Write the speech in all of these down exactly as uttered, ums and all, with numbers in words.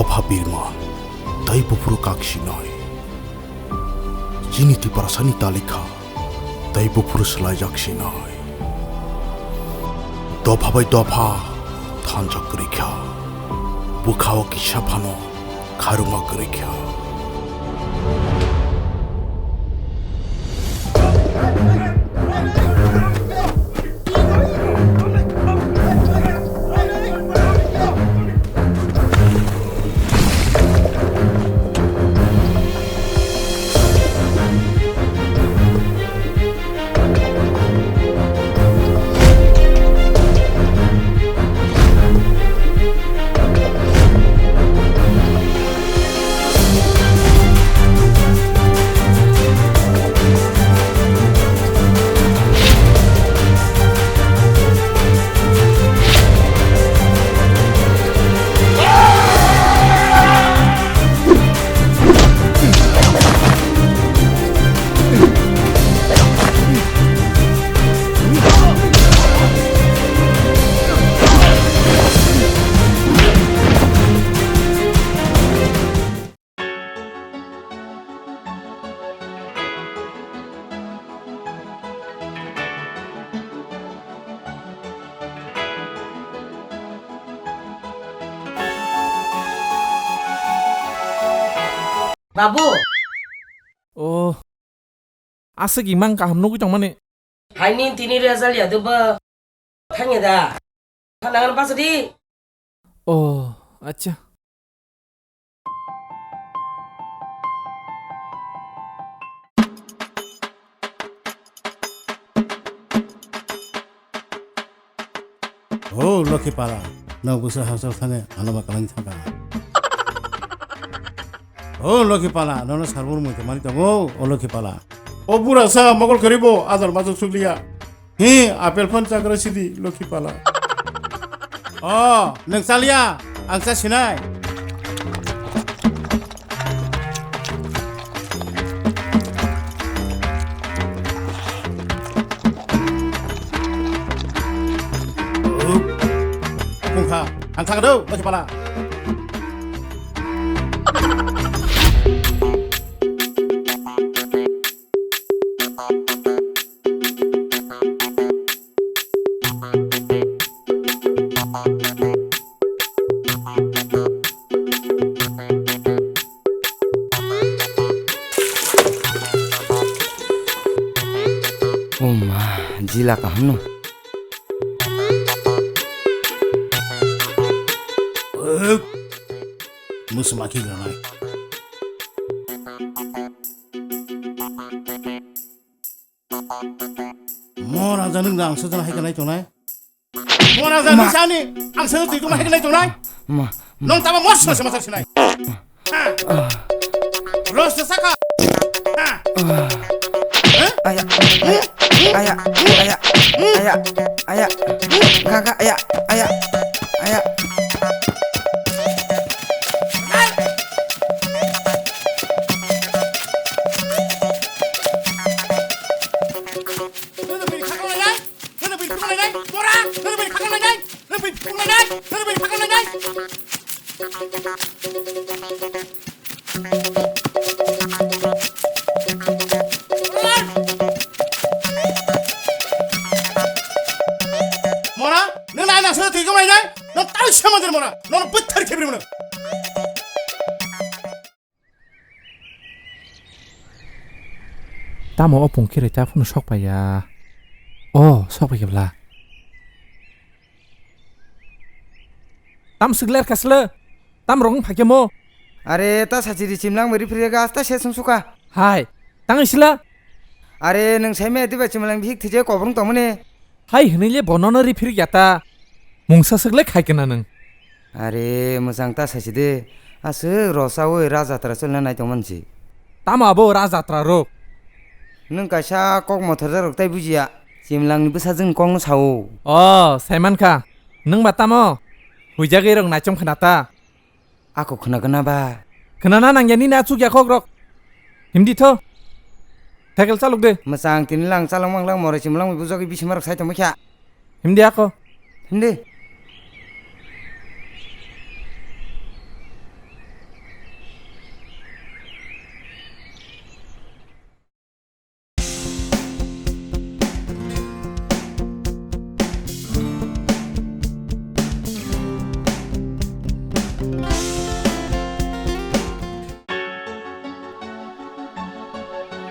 Pha birman, tei buphuru kak sinai. Chini Tiprasani talikha, tei buphuru swlaijak sinai. Dopha bai dopha thansa kwrwi kha. Bwkha-o kisa phano khairokma kwrwi kha. Babu. Oh. Aswk imang kaham nugwi tongmani. Haini tini result ya deba. Thangya da. Thanang basa di. Oh, acha. O Lokhi Pala, no busa hasal thane ano ma kalang thangka. O Lokhi Pala, nono sarbur mui mani tongo, o Lokhi Pala. O bura sa mogol karibo, adar majok sukliya. He, apple phone chakra sidi, Lokhi Pala. O, neng chalia, ang cha sinai. Kungkha, ang thang do, Lokhi Pala. O ma, jila kaham no. Musuma ki granai. Mo raja nung rang sejana hai kanai tongnai. Mo raja nung sani ang sejana twi tongma hai kanai tongnai. Ma. Nong tama mo sejana sejana sinai. Ros saka. Aya, aya, aya, aya, aya, aya, kaka, aya, aya, aya. Nang bini khakang lainai, nang bini khakang lainai, bora, nang bini khakang lainai, nang bini khakang lainai, nang bini khakang lainai. Mora, nang nai nang sa twi kong lainai, nang tau sama jer mora, nang bwthar khebri mora. Tamo o pungkhe reta phano sok paiya. O, sok paikhe bla. Tam sigler kasle. Tam rong phaikhe mo. Are, ta sachi di chimlang meri phriya ga asta se sum suka. Hai, tang isla. Are, nang sai me diba chimlang bihik thije kobrung tongmani. Hai hwnwi le bonono ri phirikya ta. Mungsa swk le khai kena nwng. Are, mwchang ta saisi de. Aswk rosaui rajatra cholna nai tongmani si. Tamo abo rajatra rok? Nwng kaisa kok mothorjak rok tai bujiya. Chimlangni bwsajwkni kokno sao. O, saimankha. Nwng ba tamo? Huijagwi rok naichom khna ta. Ako khwnagwna ba? Khwnana nangya nini achukya kokrok. Himdi tho. Cycle chalok de. Mwchang tini lang chalok manglang morai chimlang bujagwi bisingrok sai tongmani kha. Himdi ako. Himdi.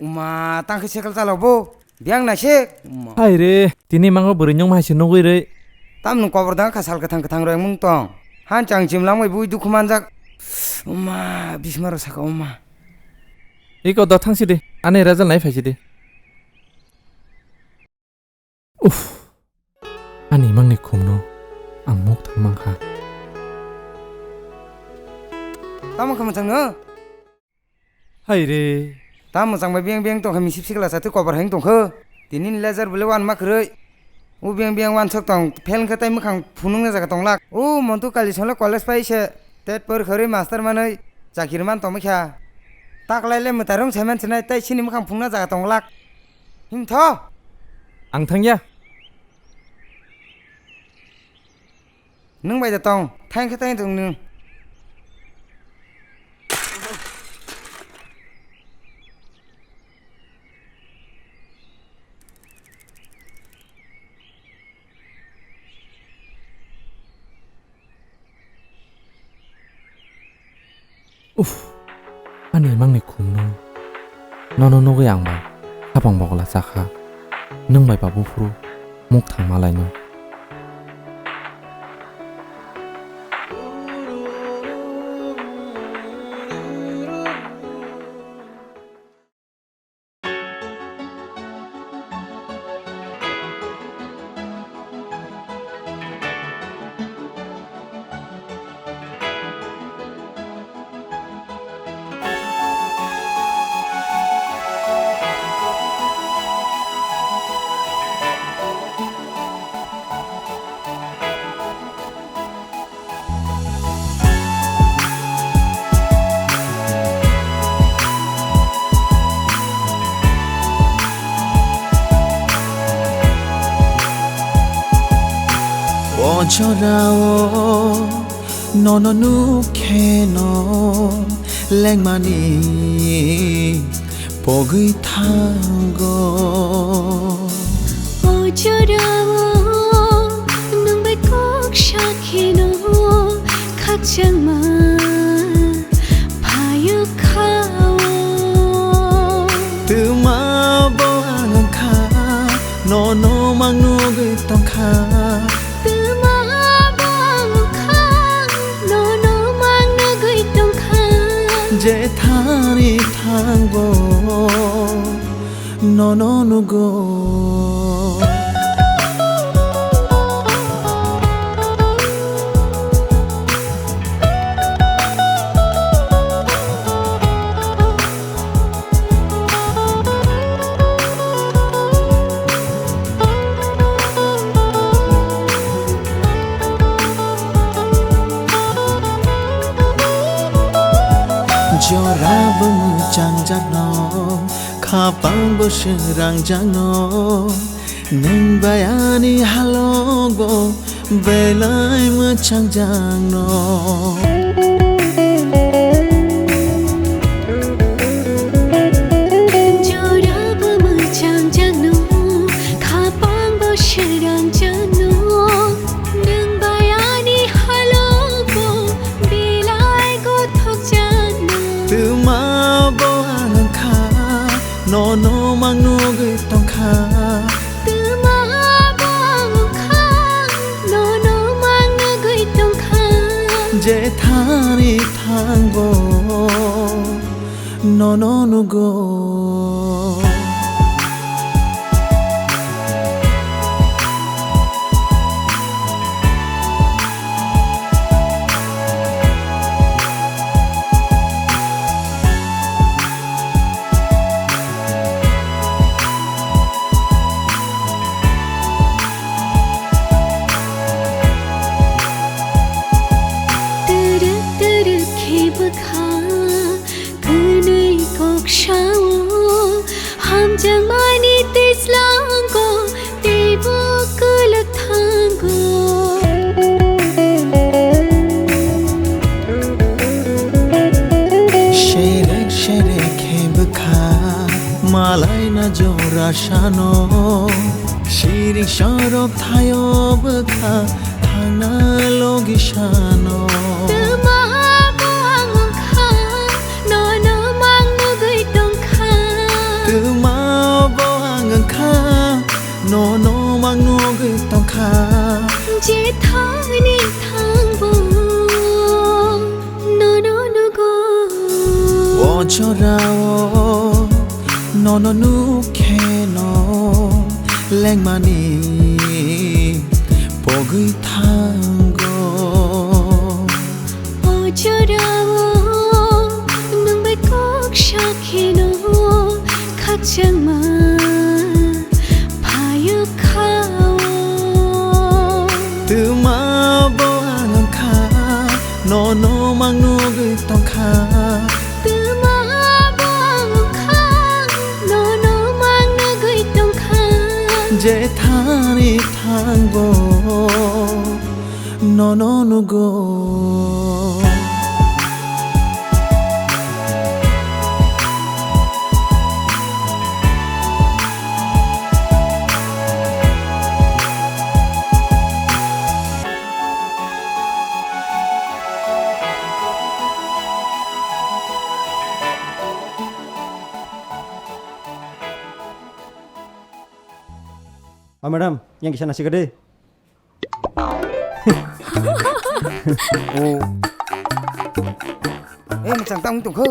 Uma, tang khe cycle chalok bo. Biyang naisik. Uma. Hai re, tini mango bwrwi nyong hai se nugwi rwi. Tam nwng kobor dang kha sal kwthang kwthang rwi mung tong. Han chang chim langwi bui dukhu manjak. Uma, bisma ro saka uma. Iko da thang sidi. Ani result nai phai sidi. Uff, ani mangni khumno ang muk thang mankha. Tamo kha mwchangno? Hai re. Tamo chang bai biyang biyang tongkha misip sikla satwi kobar heng tongkha. Tini ni lejar bwle wan ma kwrwi. U biyang biyang wan sok tong, phel wngkha tai mwkhang phunukna jaga tonglak. U montu kali solo college pai se. Tet por khorwi master manwi chakiri man tongmikha. Taklai le mwtairung saiman sinai tai sini mwkhang phunukna jaga tonglak. Himtho. Ang thangya. Nwng bai da tong, thain khe thain tong nwng. Uff, ani mangni khumno. Nono nugwi ang bai hapang bokla chakha. Nwng bai ba buphuru muk thangma laino. O jorao nono nukheno lengmani pogwi thango. O jorao nwng bai kok sakheno khakchangma phaio khao. Twma bo ang wngkha, nono mang nugwi tongkha. Twma bo ang wngkha, nono mang nugwi tongkha. Jethani thangbo nono nugo. Jora bo mwchangjakno, khapang bo srangjakno, nwng bai ani halok bo belai mwchangjakno. Jora bo mwchangjakno, khapang bo srangjakno, nwng bai ani halok bo belai gothokjakno. Twma bo ang wngkha, nono mang nugwi tongkha. Twma bo ang wngkha, nono mang nugwi tongkha. Jethani thangbo nono nugo. Twrwk twrwk khe bwkha kwnwi kok sao. Ano, siring sorok thayo bwkha thangna logi sano. Tma bo ang wngkha, nono mang nugwi tongkha. Tma bo ang wngkha, nono mang nugwi tongkha. Jethani thangbo nono nugo. O jorao nono nukheno lengmani pogwi thango. O jorao nwng bai kok sakheno khakchangma phaiwkha o. Tma bo ang wngkha, nono mang nugwi tongkha. Tma bo ang wngkha, nono mang nugwi tongkha. Jethani thangbo nono nugo. O madam, yang kisa nasi gede. Oh. Eh, macam tang tong kho.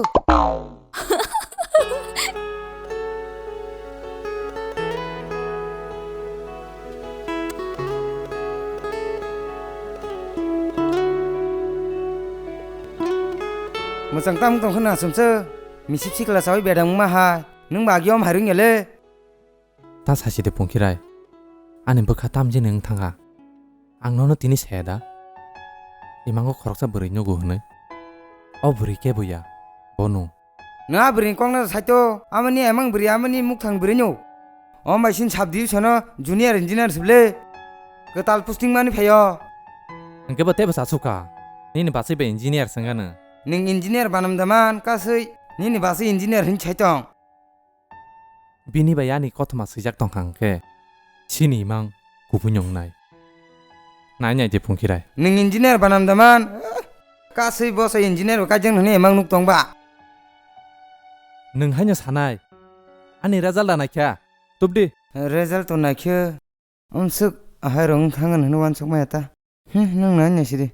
Macam tang tong kho na sumse. Misip sikla sawi bedang ma hai. Nung ba agiom harung ya le. Ta sasi de Pongkhirai, ani bwkha tamjini wng thangkha. Ang nono tini saya da? Imango khoroksa bwrwi nugo hwnwi. O bwrwi kebo ya, bo nung. Nang a bwrwini kokno saito, amani emang bwrwi, amani mukthang bwrwi no. O mai sin sub division o junior engineer sible. Kwtal posting mani phaio. Hwnkhe bo teibo chasukha. Nini bachwi bai engineer swngano. Nwng engineer banam da man, kasui. Nini bachwi engineer hin saitong. Bini bai ani kothoma swijak tongkha hwnkhe, chini imang kubui nwngnai. Nai nai de Pongkhirai. Nwng engineer banam da man? Kasui boso engineer bo kaijak nini imang nuk tong ba? Nwng haino sanai. Ani result da naikha. Tubdi. Result to naikhe. Umsuk ahai rong thangani hwnwi wansuk maya ta. Hmm, nwng nai nai sidi.